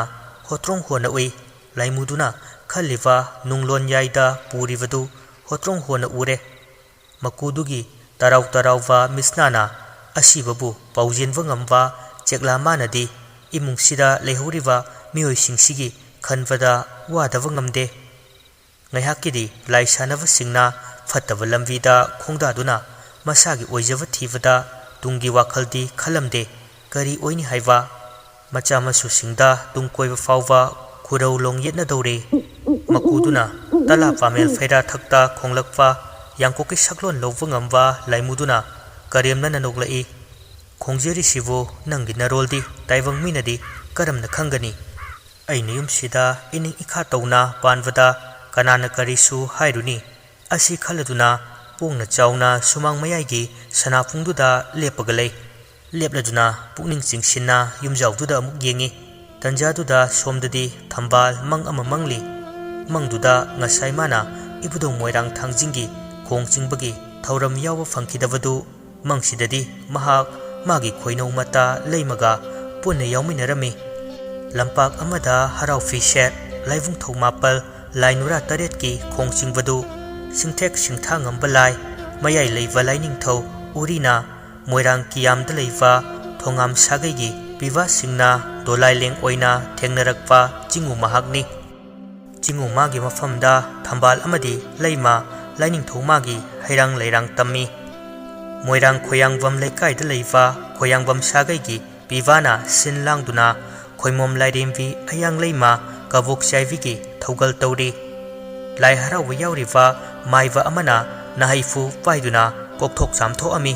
ꯍꯣꯇ꯭ꯔꯣꯡ ꯍꯣꯅ ꯎꯏ꯫ ꯂꯥꯏꯃꯨꯗꯨꯅ ꯈꯜꯂꯤꯕ ꯅꯨꯡꯂꯣꯟ ꯌꯥꯏꯗ ꯄꯨꯔꯤꯕꯗꯨ ꯍꯣꯇ꯭ꯔꯣꯡ ꯍꯣꯅ ꯎꯔꯦ꯫ ꯃꯀꯨꯗꯨꯒꯤ ꯇꯔꯥꯎ ꯇꯔꯥꯎꯕ ꯃꯤꯠꯁꯅꯥꯅ ꯑꯁꯤꯕꯕꯨ ꯄꯥꯎꯖꯦꯟꯕ ꯉꯝꯕ ꯆꯦꯛꯂꯥ ꯃꯥꯅꯗꯤ ꯏꯃꯨꯡꯁꯤꯗ ꯂꯩꯍꯧꯔꯤꯕ ꯃꯤꯑꯣꯏꯁꯤꯡꯁꯤꯒꯤ ꯈꯟꯕꯗ ꯋꯥꯗꯕ ꯉꯝꯗꯦ꯫ ꯉꯥꯏꯍꯥꯛꯀꯤꯗꯤ ꯂꯥꯏ ꯁꯥꯟꯅꯕꯁꯤꯡꯅ ꯐꯠꯇꯕ ꯂꯝꯕꯤꯗ ꯈꯣꯡꯗꯥꯗꯨꯅ ꯃꯁꯥꯒꯤ ꯑꯣꯏꯖꯕ ꯊꯤꯕꯗ ꯇꯨꯡꯒꯤ ꯋꯥꯈꯜꯗꯤ ꯈꯜꯂꯝꯗꯦ꯫ ꯀꯔꯤ ꯑꯣꯏꯅꯤ ꯍꯥꯏꯕ? ꯃꯆꯥ ꯃꯁꯨꯁꯤꯡꯗ ꯇꯨꯡ ꯀꯣꯏꯕ ꯐꯥꯎꯕ ꯈꯨꯔꯧ ꯂꯣꯡ ꯌꯦꯠꯅꯗꯧꯔꯦ꯫ ꯃꯀꯨꯗꯨꯅ ꯇꯂꯥ ꯄꯥꯃꯦꯜ ꯐꯩꯔꯥ ꯊꯛꯇ ꯈꯣꯡꯂꯛꯄ ꯌꯥꯡꯀꯣꯛꯀꯤ ꯁꯛꯂꯣꯟ ꯂꯧꯕ ꯉꯝꯕ ꯂꯥꯏꯃꯨꯗꯨꯅ ꯀꯔꯦꯝꯅꯅ ꯅꯣꯛꯂꯛꯏ꯫ "ꯈꯣꯡꯖꯔꯤꯁꯤꯕꯨ ꯅꯪꯒꯤ ꯅꯔꯣꯜꯗꯤ ꯇꯥꯏꯕꯪ ꯃꯤꯅꯗꯤ ꯀꯔꯝꯅ ꯈꯪꯒꯅꯤ? ꯑꯩꯅ ꯌꯨꯝꯁꯤꯗ ꯏꯅꯤꯡ ꯏꯈꯥ ꯇꯧꯅ ꯄꯥꯟꯕꯗ ꯀꯅꯥꯅ ꯀꯔꯤꯁꯨ ꯍꯥꯏꯔꯨꯅꯤ?" ꯑꯁꯤ ꯈꯜꯂꯗꯨꯅ ꯄꯣꯡꯅ ꯆꯥꯎꯅ ꯁꯨꯃꯥꯡ ꯃꯌꯥꯏꯒꯤ ꯁꯅꯥꯄꯨꯡꯗꯨꯗ ꯂꯦꯞꯄꯒ ꯂꯩ꯫ ꯂꯦꯞꯂꯗꯨꯅ ꯄꯨꯛꯅꯤꯡ ꯆꯤꯡꯁꯤꯟꯅ ꯌꯨꯝꯖꯥꯎꯗꯨꯗ ꯑꯃꯨꯛ ꯌꯦꯡꯉꯤ꯫ ꯇꯟꯖꯥꯗꯨꯗ ꯁꯣꯝꯗꯗꯤ ꯊꯝꯕꯥꯜ ꯃꯪ ꯑꯃ ꯃꯪꯂꯤ꯫ ꯃꯪꯗꯨꯗ ꯉꯁꯥꯏ ꯃꯥꯅ ꯏꯕꯨꯙꯧ ꯃꯣꯏꯔꯥꯡ ꯊꯥꯡꯖꯤꯡꯒꯤ ꯈꯣꯡ ꯆꯤꯡꯕꯒꯤ ꯊꯧꯔꯝ ꯌꯥꯎꯕ ꯐꯪꯈꯤꯗꯕꯗꯨ ꯃꯪꯁꯤꯗꯗꯤ ꯃꯍꯥꯛ ꯃꯥꯒꯤ ꯈꯣꯏꯅꯧ ꯃꯇꯥ ꯂꯩꯃꯒ ꯄꯨꯟꯅ ꯌꯥꯎꯃꯤꯟꯅꯔꯝꯃꯤ꯫ ꯂꯝꯄꯥꯛ ꯑꯃꯗ ꯍꯔꯥꯎ ꯐꯤꯁꯦꯠ, ꯂꯥꯏꯕꯨꯡ ꯊꯧꯃꯥꯄꯜ, ꯂꯥꯏ ꯅꯨꯔꯥ ꯇꯔꯦꯠꯀꯤ ꯈꯣꯡ ꯆꯤꯡꯕꯗꯨ ꯁꯤꯡꯊꯦꯛ ꯁꯤꯡꯊꯥ ꯉꯝꯕ ꯂꯥꯏ, ꯃꯌꯥꯏ ꯂꯩꯕ ꯂꯥꯏꯅꯤꯡꯊꯧ ꯎꯔꯤꯅ ꯃꯣꯏꯔꯥꯡ ꯀꯤꯌꯥꯝꯗ ꯂꯩꯕ ꯊꯣꯉꯥꯝ ꯁꯥꯒꯩꯒꯤ ꯄꯤꯕꯥꯁꯤꯡꯅ ꯗꯣꯂꯥꯏ ꯂꯦꯡ ꯑꯣꯏꯅ ꯊꯦꯡꯅꯔꯛꯄ ꯆꯤꯡꯉꯨ ꯃꯍꯥꯛꯅꯤ꯫ ꯆꯤꯡꯉꯨ ꯃꯥꯒꯤ ꯃꯐꯝꯗ ꯊꯝꯕꯥꯜ ꯑꯃꯗꯤ ꯂꯩꯃ ꯂꯥꯏꯅꯤꯡꯊꯧ ꯃꯥꯒꯤ ꯍꯩꯔꯥꯡ ꯂꯩꯔꯥꯡ ꯇꯝꯃꯤ꯫ ꯃꯣꯏꯔꯥꯡ ꯈꯣꯌꯥꯡꯕꯝ ꯂꯩꯀꯥꯏꯗ ꯂꯩꯕ ꯈꯣꯌꯥꯡꯕꯝ ꯁꯥꯒꯩꯒꯤ ꯄꯤꯕꯥꯅ ꯁꯤꯟ ꯂꯥꯡꯗꯨꯅ ꯈꯣꯏꯃꯣꯝ ꯂꯥꯏꯔꯦꯝꯕꯤ ꯑꯌꯥꯡ ꯂꯩꯃ ꯀꯕꯣꯛ ꯆꯥꯏꯕꯤꯒꯤ ꯊꯧꯒꯜ ꯇꯧꯔꯤ꯫ ꯂꯥꯏ ꯍꯔꯥꯎꯕ ꯌꯥꯎꯔꯤꯕ ꯃꯥꯏꯕ ꯑꯃꯅ ꯅꯥꯍꯩꯐꯨ ꯄꯥꯏꯗꯨꯅ ꯀꯣꯛꯊꯣꯛ ꯆꯥꯝꯊꯣꯛꯑꯝꯃꯤ꯫